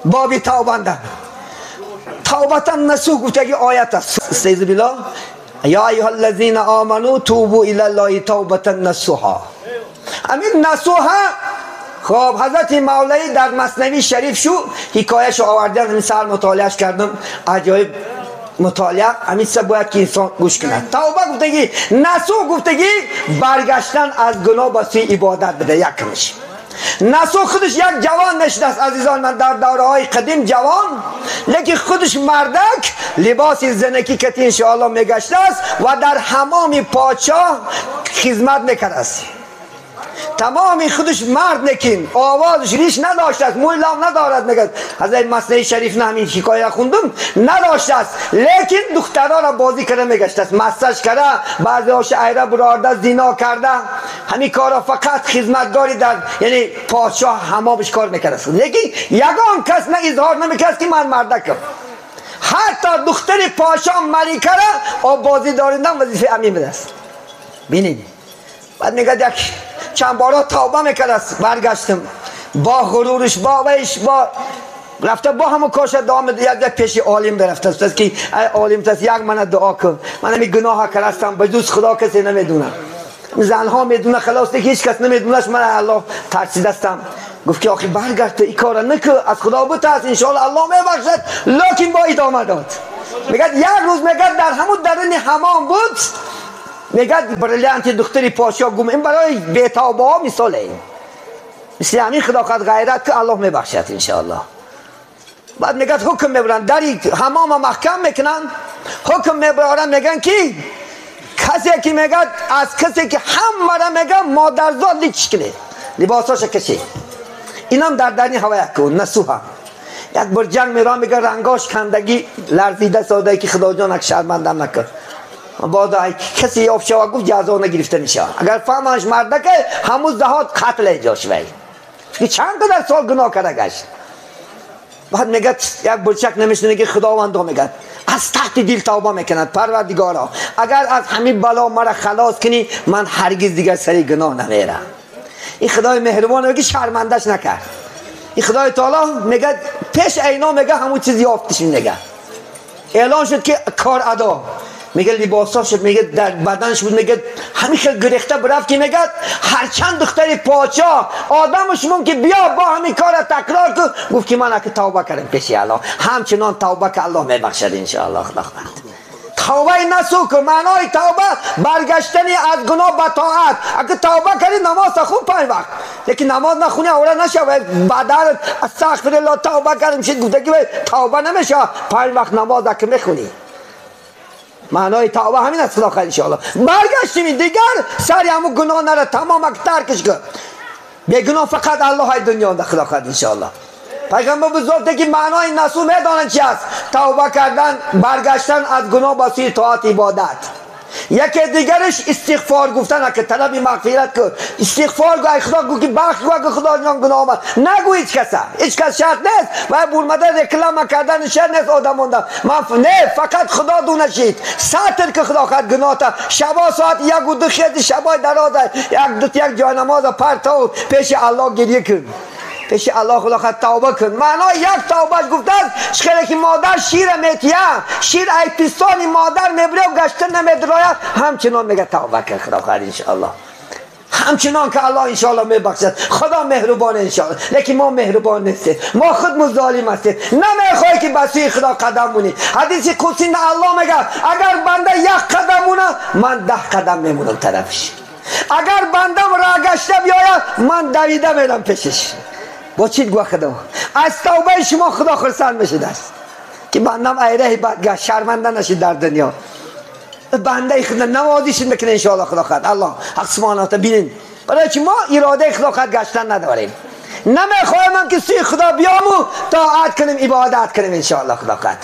Боби тавбанда тавбатан насуҳ гуфтаги оят аст. Истаизу биллоҳ: я айюҳаллазина оману тубу илаллоҳи тавбатан насуҳа. Ҳамин насуҳа, хоб, ҳазрати мавлавӣ дар маснавии шариф шу ҳикояшо овардан, ҳамин сар мутолиаш кардам, аҷоиб мутолиа, ҳамин чиза бояд ки инсон гӯш кунад. Тавба гуфтагӣ, насуҳ гуфтагӣ баргаштан аз гуноҳ ба сӯи ибодат буда. Якмиш насуҳ худаш як ҷавон нишидааст, азизон ман, дар давраҳои қадим ҷавон, лекин худаш мардак, либоси занакӣ кати иншоаллоҳ мегаштааст ва дар ҳамоми подшоҳ хизмат мекардааст. Тамоми худаш мард, лекин овозаш риш надоштааст, мӯй лав надорад. Мегӯяд ҳазрати маснавии шариф, на ҳамин ҳикоя хундум, надоштааст, лекин духтарора бозӣ карда мегаштааст, массаж карда, баъзеҳоша айра бурорда, зино карда, ҳамин корро фақат хизматгори дар, яъне подшоҳ ҳамомаш кор мекардааст, лекин ягон кас на изҳор намекард, ки ман мардакам. Ҳатто духтари подшоҳ маликара оббозӣ доридан вазифаи амин будааст. Бинед, баъд мегӯяд, як чанд бора тавба мекардааст, баргаштам бо ғуруриш, бо вайш, бо рафта, бо ҳамон корша давом. Як пеши олим рафтааст, ки ай олим, тас як мана дуо кун, ман ҳамин гуноҳа кардастам, ба ҷуз худо касе намедонам, занҳо медона, халос, ки ҳеҷ кас намедонаш, ман аллоҳ тарсидастам. Гуфт ки охи, баргард, ту ин кора накун, аз худо битарс, иншоалло аллоҳ мебахшад. Лекин бо идома дод. Мегӯяд, як рӯз, мегӯяд, дар ҳамун даруни ҳамом буд, мегӯяд, бриллианти духтари подшоҳ гум. Ин барои бетавбаҳо мисоле, мисли ҳамин худо қад ғайрат ки аллоҳ мебахшад иншоаллоҳ. Баъд мегӯяд, ҳукм мебаранд, дари ҳамома маҳкам мекунанд, ҳукм мебаранд, мегӯянд ки касе ки, мегӯяд, аз касе ки ҳамара, мегӯяд, модарзод личиш кунед, либосҳоша кашед. Инам дар дарни ҳавая кун насуҳа. Як бор ҷанг меравам, мегӯяд, рангош кандагӣ, ларзида содае, ки худоҷон, ак шармандам накун. Бод касе ёфт шава, гуфт, ҷазо нагирифта мешавад. Агар фаҳмаш мардака, ҳамун заҳот қатл эҷо шавай, чунки чанд қадар сол гуноҳ карда гашт. Баъд мегӯяд, як бурчак намешунад, ки худовандо, мегӯяд, аз таҳти дил тавба мекунад: парвардигоро, агар аз ҳамин бало мара халос кунӣ, ман ҳаргиз дигар сари гуноҳ намерам. Ин худои меҳрубон, меги, шармандаш накард. Ин худои таоло, мегӯяд, пеш айно, мега, ҳамун чиз ёфтиш. Мега, эълон шуд, ки кор адо. Мега, либосҳо шуд, мега, дар баданш буд, мега, ҳамин хел гирехта бирафт, ки мегӯяд, ҳарчанд духтари подшоҳ одамаш мумкин биё, бо ҳамин кора такрор кун. Гуфт, ки ман аки тавба кардам пеши аллоҳ. Ҳамчунон тавба ки аллоҳ мебахшад иншоаллоҳ. Худо тавбаи насӯ кун. Маънои тавба баргаштани аз гуноҳ ба тоат. Аки тавба кардӣ, намоз хун панҷ вақт, лекин намоз нахуни, авра нашава. Баъдан астағфирулло, тавба кардем шид гуфтаги тавба намешава. Панҷ вақт намоз аки мехунӣ, маънои тавба ҳамин аст. Худо хайр, иншоалло, баргаштими, дигар сари ҳамун гуноҳ нара, тамом ак таркиш кун. Бегуноҳ фақат аллоҳ ай дунёнда. Худо хайр, иншоалло, пайғамбар бузург ки маънои насӯ медонанд чи аст: тавба кардан, баргаштан аз гуноҳ ба сӯи тоат, ибодат. Яке дигараш истиғфор гуфтан, аки талаби мағфират кун, истиғфор гу, ай худо гу, ки бахш гу, аки худо ҷон гуноҳ омад. Нагӯ ҳеҷ каса, ҳеҷ кас шарт нест ва бурмада реклама кардан шарт нест одамонда. Ман не, фақат худо дунашид, сатр ки худо хад гуноҳта. Шабо соат 1-2 хези, шабои дароза, як ду як ҷой намоза партов, пеши аллоҳ гирья кун, пеши аллоҳ, худо хад тавба кун. Маънои як тавбаш гуфтааст, хеле ки модар шира метия, шир ай пистони модар мебирёб, гашта намедирояд, ҳамчунон, мега, тавба кун. Худо хад, иншоаллоҳ, ҳамчунон ки аллоҳ иншоаллоҳ мебахшад. Худо меҳрубон, иншоаллоҳ, лекин мо меҳрубон нестем, мо худмон золим ҳастем, намехоҳӣ ки ба сӯи худо қадам монӣ. Ҳадиси қудсӣ на аллоҳ мегӯяд: агар банда як қадам мона, ман 10 қадам мемонам тарафиш, агар бандам роҳ гашта биёяд, ман давида мерам пешиш. Бо чӣ гуфт худо? Аз тавбаи шумо худо хурсанд мешудааст, ки бандам айраҳи бадгашт, шарманда нашид дар дунё, бандаи худо навозиш мекунад иншоалло. Худо хад аллоҳ ҳақ субҳана та бинин, барои чи мо иродаи худо хад гаштан надорем, намехоҳем ки сӯи худо биёму тоат кунем, ибодат кунем иншоалло. Худо хад.